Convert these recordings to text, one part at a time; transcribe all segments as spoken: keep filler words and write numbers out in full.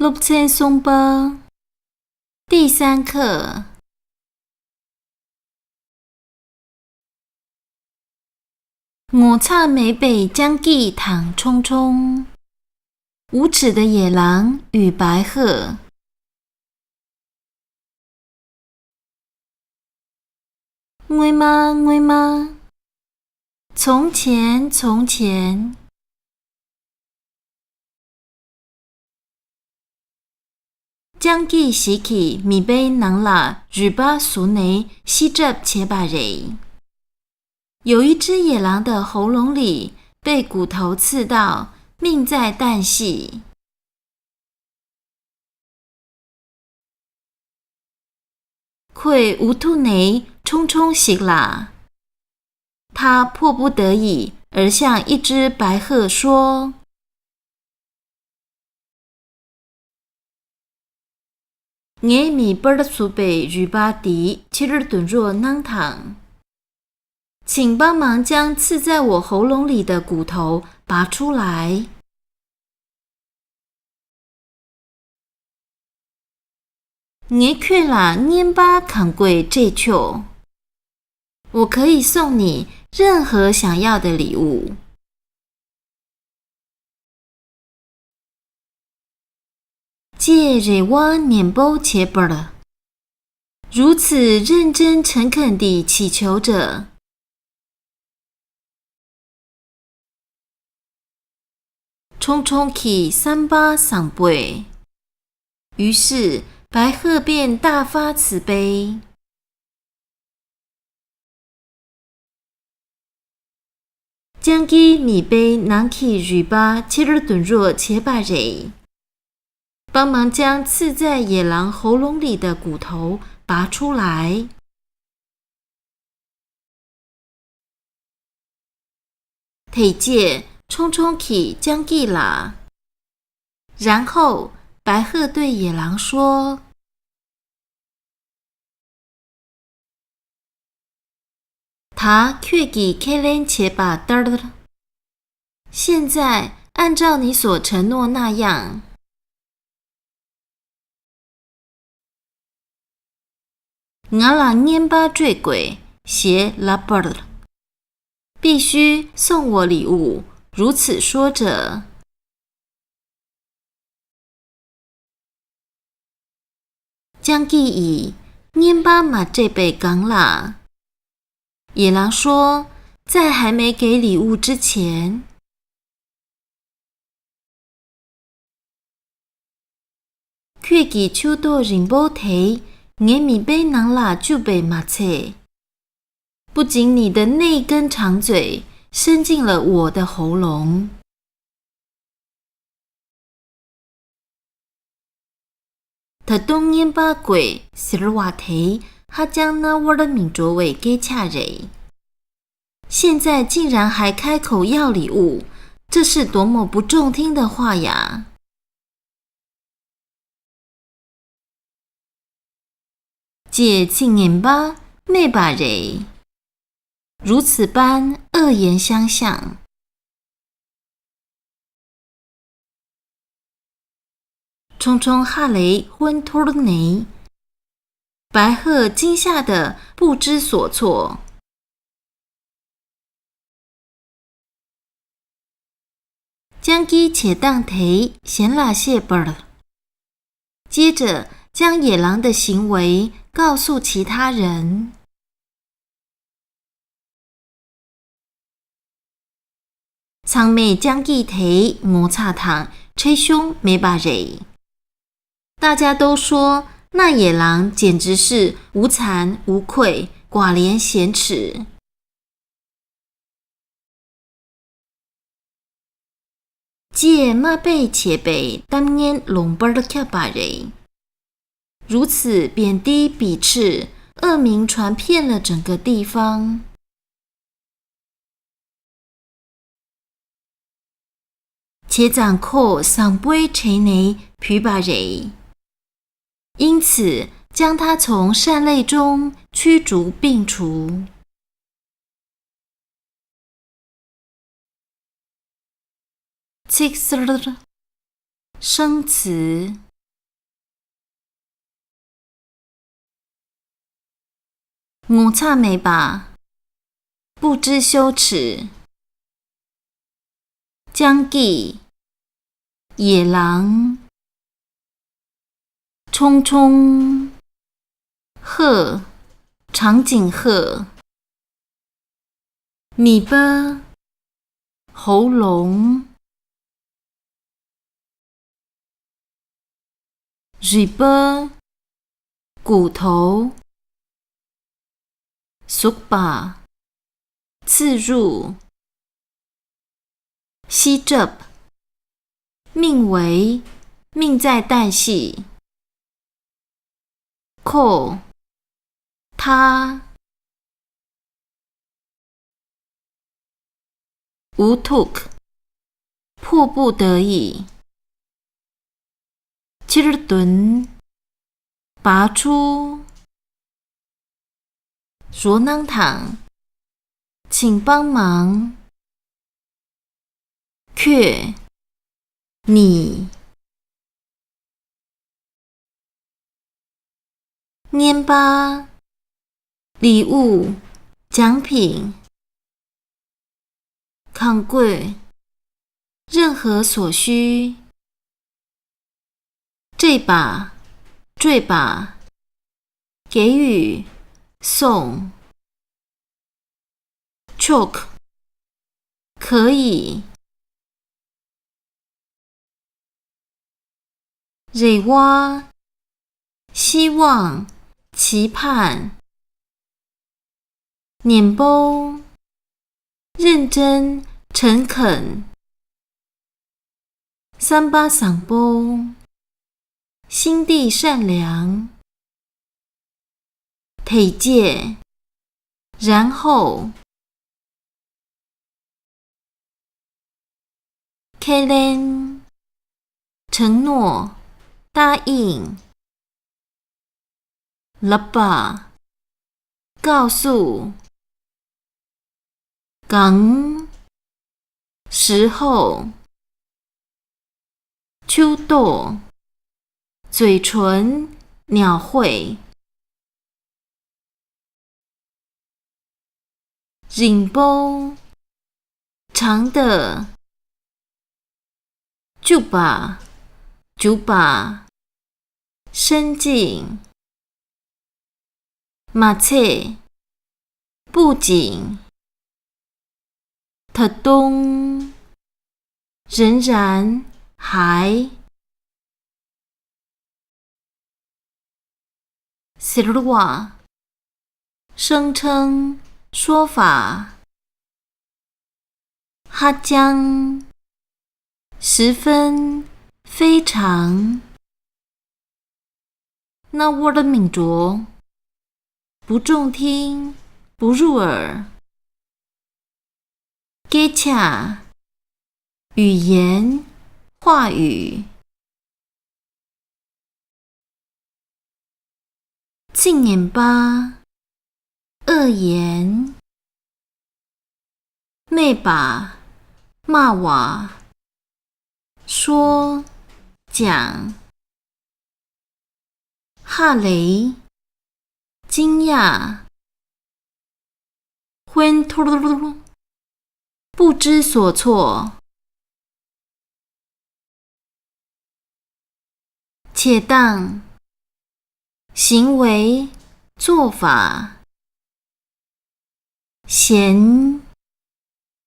སློབ་ཚན་གསུམ་པ། 第三课。 ངོ་ཚ་མེད་པའི་སྤྱང་ཀི་དང་ཁྲུང་ཁྲུང་། 无耻的野狼与白鹤。 སྔོན་མ། སྔོན་མ། 从前། 从前། སྤྱང་ཀི་ཞིག་གིས་མིད་པའི་ནང་ལ་རུས་པ་ཟུག་ནས་ཤི་གྲབས་བྱས་པ་རེད། 有一只野狼的喉咙里被骨头刺到，命在旦夕。 ཁོས་འུ་ཐུག་ནས་ཁྲུང་ཁྲུང་ཞིག་ལ། 他迫不得已而向一只白鹤说。 ངའི་མིད་པར་ཟུག་པའི་རུས་པ་དེའི་ཕྱིར་དོན་རོགས་གནང་དང་། 请帮忙将刺在我喉咙里的骨头拔出来。 ངས་ཁྱོད་ལ་རྔན་པ་གང་དགོས་སྤྲད་ཆོག 我可以送你任何想要的礼物。 ཅེས་རེ་བ་ནན་པོ་བྱས་པར། 如此认真诚恳地祈求着。 ཁྲུང་ཁྲུང་གི་བསམ་པ་བཟང་པོས། 于是，白鹤便大发慈悲。 སྤྱང་ཀིའི་མིད་པའི་ནང་གི་རུས་པ་ཕྱིར་དོན་རོགས་བྱས་པ་རེད། 帮忙将刺在野狼喉咙里的骨头拔出来。 དེ་རྗེས་ཁྲུང་ཁྲུང་གིས་སྤྱང་ཀི་ལ། 然后，白鹤对野狼说。 ད་ཁྱོད་ཀྱིས་ཁས་ལེན་བྱས་པ་ལྟར། 现在，按照你所承诺那样。 ང་ལ་རྔན་པ་སྤྲོད་དགོས་ཞེས་ལབ་པར། 必须送我礼物，如此说着。 སྤྱང་ཀི་ཡིས་རྔན་པ་མ་སྤྲད་པའི་སྒང་ལ། 野狼说，在还没给礼物之前， ཁྱོད་ཀྱི་མཆུ་ཏོ་རིང་པོ་དེ་ངའི་མིད་པའི་ནང་ལ་བཅུག་པས་མ་ཚད། 不仅你的那根长嘴伸进了我的喉咙。 ད་དུང་རྔན་པ་དགོས་ཟེར་བ་དེ་ཧ་ཅང་རྣ་བར་མི་འགྲོ་བའི་སྐད་ཆ་རེད། 现在竟然还开口要礼物，这是多么不中听的话呀！ ཅེས་ཚིག་ངན་པ་སྨྲས་པ་རེད། 如此般恶言相向。 ཁྲུང་ཁྲུང་ཧ་ལས་ཧོན་འཐོར་ནས། 白鹤惊吓得不知所措。 སྤྱང་ཀིའི་བྱེད་སྟངས་དེ་གཞན་ལ་བཤད་པར། 接着将野狼的行为告诉其他人。 ཚང་མས་སྤྱང་ཀི་དེ་ངོ་ཚ་དང་ཁྲེལ་གཞུང་མེད་པ་རེད། 大家都说那野狼简直是无惭无愧，寡廉鲜耻。 ཅེས་དམའ་འབེབས་བྱས་པའི་གཏམ་ངན་ལུང་པར་ཁྱབ་པ་རེད། 如此贬低、鄙斥、恶名传遍了整个地方。 བྱས་ཙང་ཁོ་བཟང་པོའི་གྲས་ནས་བུད་པ་རེད། 因此，将他从善类中驱逐摒除。 ཚིག་ཟུར། 生词。ངོ་ཚ་མེད་པ། 不知羞耻། 僵尸། 野狼། 冲冲。 鹤，长颈鹤。 མིད་པ། 喉咙。 རུས་པ། 骨头。 ཟུག་པ། 刺入。 ཤི་གྲབས། 命危，命在旦夕。 ཁོ། 他། འུ་ཐུག། 迫不得已。 ཕྱིར་འདོན། 拔出。 རོགས་གནང་དང་། 请帮忙。 ཁྱོད། 你། རྔན་པ། 礼物，奖品。 གང་དགོས། 任何所需。 སྤྲད་པ། སྤྲོད་པ། 给予，送。 ཆོག། 可以。 རེ་བ། 希望，期盼。 ཉན་པོ། 认真，诚恳。 བསམ་པ་བཟང་པོ། 心地善良。 དེ་རྗེས། 然后。 ཁས་ལེན། 承诺，答应。 ལབ་པ། 告诉། གང་། 时候། 手指། 嘴唇，描绘。 རིང་པོ། 长的。 བཅུག་པ། བཅུག་པ། 伸进。 མ་ཚད། 不仅། ད་དུང་། 仍然，还。 ཟེར་བ། 声称，说法。 ཧ་ཅང་། 十分，非常。 རྣ་བར་མི་འགྲོ། 不中听，不入耳。 སྐད་ཆ། 语言，话语。 ཚིག་ངན་པ། 恶言。 སྨད་པ། 骂我。 说，讲。 ཧ་ལས། 惊讶。 ཧོན་ཐུར། 不知所措。 བྱེད་སྟངས། 行为，做法。 嫌。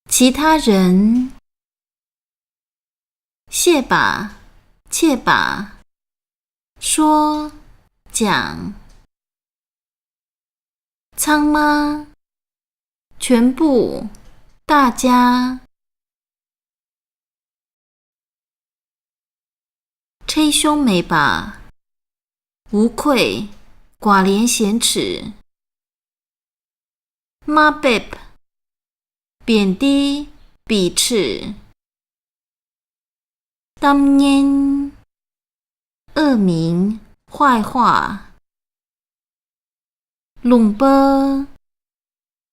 其他人。 བཤད་པ། འཆད་པ། 说，讲。 ཚང་མ། 全部，大家。 ཁྲེལ་གཞུང་མེད་པ། 无愧，寡廉鲜耻。 དམའ་འབེབས། 贬低，鄙视。 གཏམ་ངན། 恶名，坏话。 ལུང་པ།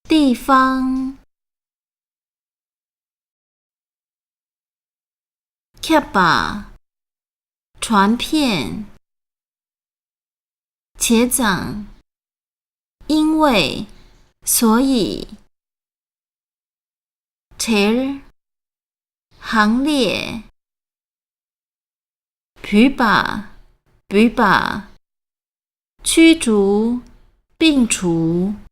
地方。 ཁྱབ་པ། 传遍。 བྱས་ཙང་། 因为，所以。 བྲལ། 行列། འབུད་པ། འབུད་པ། 驱逐། 摒除།